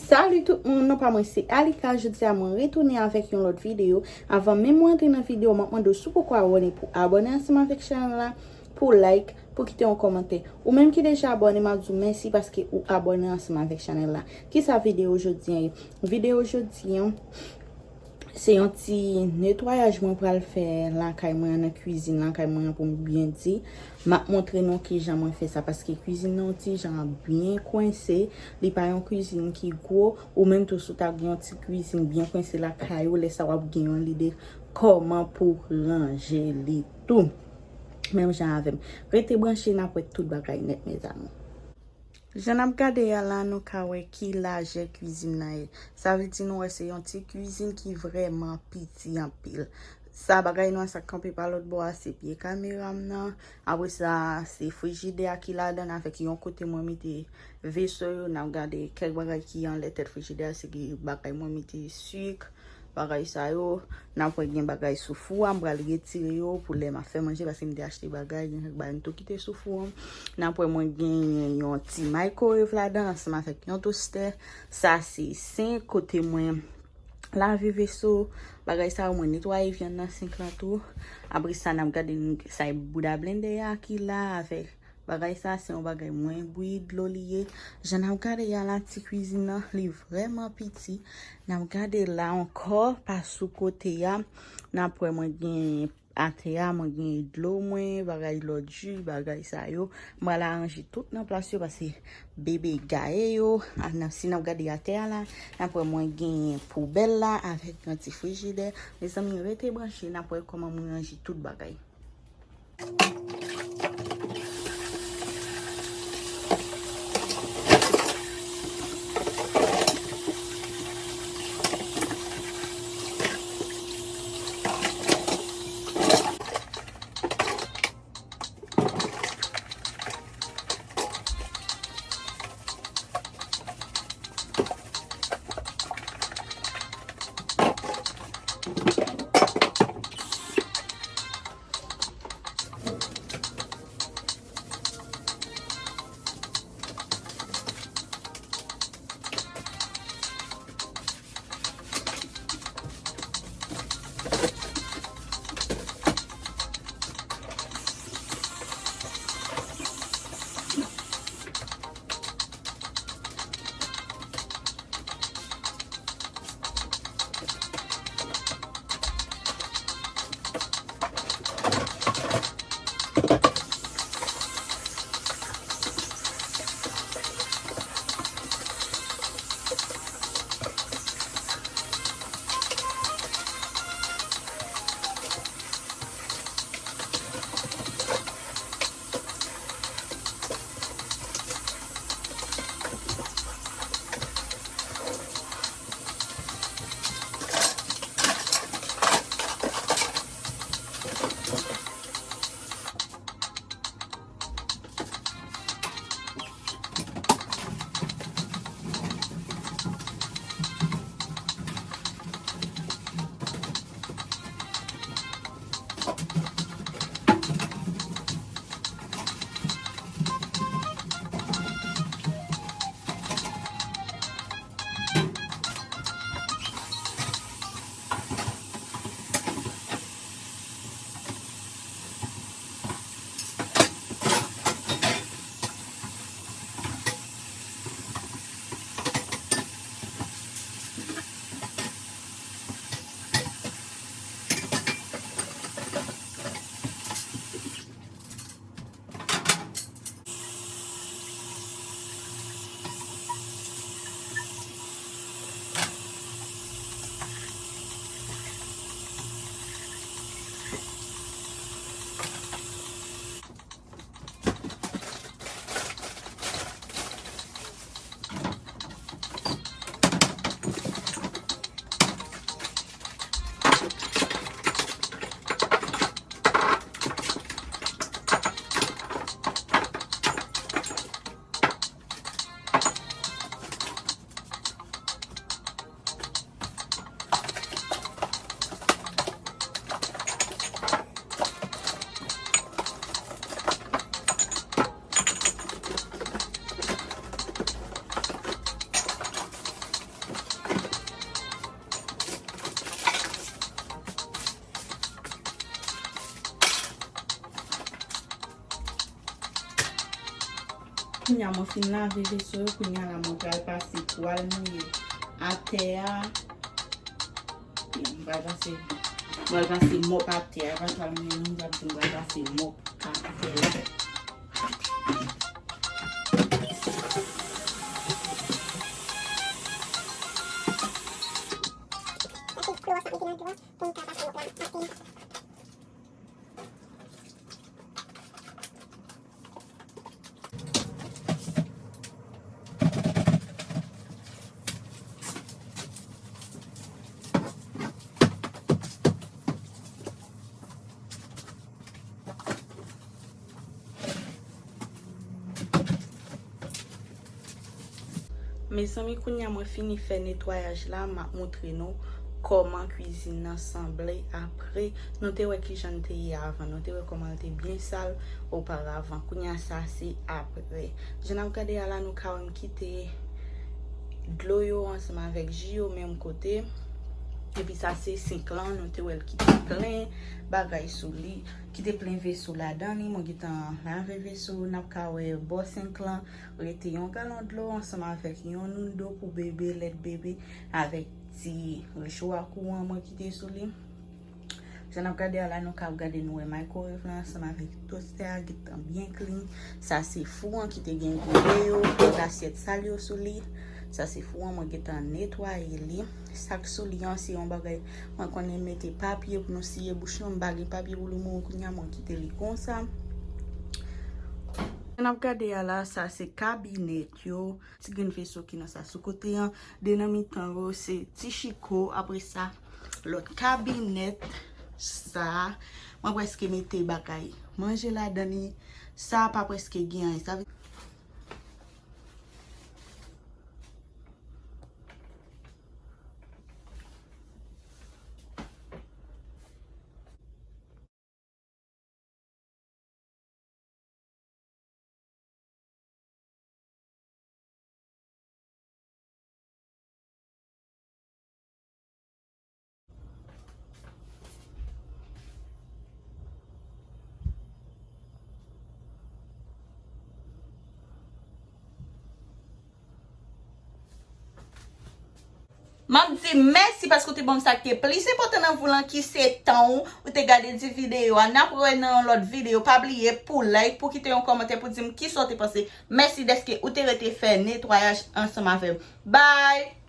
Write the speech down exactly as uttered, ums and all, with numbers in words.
Salut tout moun, non pa mwen se Alika. Jodi a mwen retounen avèk yon lòt videyo. Avan menm mwen antre nan videyo, mwen ap mande w si w poko abòne pou abòne ansanm avèk chanèl la, pou like, pou kite yon kòmantè. Ou menm ki deja abòne, m ap di w mèsi paske ou abòne ansanm avèk chanèl la. Kisa videyo jodi a ye? Videyo jodi a, se yon ti netwayaj mwen pral fè lakay mwen an, nan kwizin lakay mwen an, pou m byen di. M ap montre nou kijan mwen fè sa, paske kwizin nan yon ti jan byen kwense. Li pa yon kwizin ki gwo. Ou menm tou, si w ta gen yon ti kwizin byen kwense lakay ou, lè sa w ap gen yon lide kòman pou ranje li tou. Menm jan avè m. Rete branche, n ap wè tout bagay nèt, mezanmi. Jan n ap gade a la, nou ka wè ki lajè kwizin nan ye. Sa vle di nou wè se yon ti kwizin ki vrèman piti anpil. Sa bagay nwa sa k kanpe pa lòt bò a, se pye kamera m nan. Apre sa, se frijidè a ki ladan l avèk yon kote mwen mete veso yo. N ap gade kèk bagay ki anlè tèt frijidè a, se ki bagay mwen mete sik, bagay sa yo. N ap wè gen bagay sou fou a, m pral retire yo pou lè m ap fè manje, paske m te achte bagay, gen kèk bagay m tou kite sou fou an. N ap wè mwen gen yon ti microwave ladan, ansanm avèk yon tostè. Sa se senk kote mwen lave veso, bagay sa yo, mwen netwaye vyann nan senk lan tou. Apre sa, n ap gade n-, sa e bouda blendè a ki la avèk bagay sa, se yon bagay mwen bouyi dlo li ye. Jan n ap gade a la, ti kwizin nan, li vrèman piti. N ap gade la ankò, pa sou kote a, n ap wè mwen gen atè a, mwen gen dlo mwen, bagay lòt ji, bagay sa yo. M pral aranje tout nan plas yo, paske bebe gaye yo. A, n ap, si n ap gade atè a la, n ap wè mwen gen poubèl la avèk yon ti frijidè. Mezanmi, rete branche, n ap wè kòman mwen ranje tout bagay. Kounye a mwen fin lave veso yo, kounye a la mwen pral pase twal mouye atè a. Mwen pral pase, mwen pral pase mòp atè a, e pa twal mouye non, m t ap di mwen pral pase mòp atè a. Mezanmi, kounye a mwen fini fè netwayaj la, m ap montre nou kòman kwizin nan sanble apre. Nou te wè kijan l te ye avan, nou te wè kòman l te byen sal oparavan. Kounye a sa se apre. Jan n ap gade a la, nou ka wè m kite dlo yo ansanm avèk ji yo menm kote. Epi sa se senk lan, nou te wè l kite plen bagay sou li, kite plen veso ladan li. Mwen gentan lave veso, n ap ka wè bò senk lan rete yon galon dlo ansanm avèk yon noundo pou bebe, lèt bebe, avèk ti rechofwa kouran mwen kite sou li. Jan n ap gade a la, nou ka ap gade, nou wè microwave lan ansanm avèk tostè a gentan byen clean. Sa se fou an ki te gen goute yo, tout asyèt sal yo sou li. Sa se fou an, mwen gentan netwaye li. Sa k sou li an se yon bagay mwen konnen mete papye pou nou siye bouch nou. M pa gen papye pou li, mwen kounye a mwen kite li konsa. Jan n ap gade a la, sa se kabinèt yo. Ti grenn veso ki nan sa sou kote an. De nan mitan yo se ti chiko. Apre sa, lòt kabinèt sa, mwen prèske mete bagay manje ladan li. Sa pa prèske gen anyen. Sa vle M ap di mèsi paske w te ban m sa ki te plis enpòtan nan vi w lan, ki se tan w. Ou te gade di videyo a. N ap wè nan yon lòt videyo. Pa bliye pou like, pou kite yon kòmantè, pou di m kisa w te panse. Mèsi dèske ou te rete fè netwayaj ansanm avè m. Bye!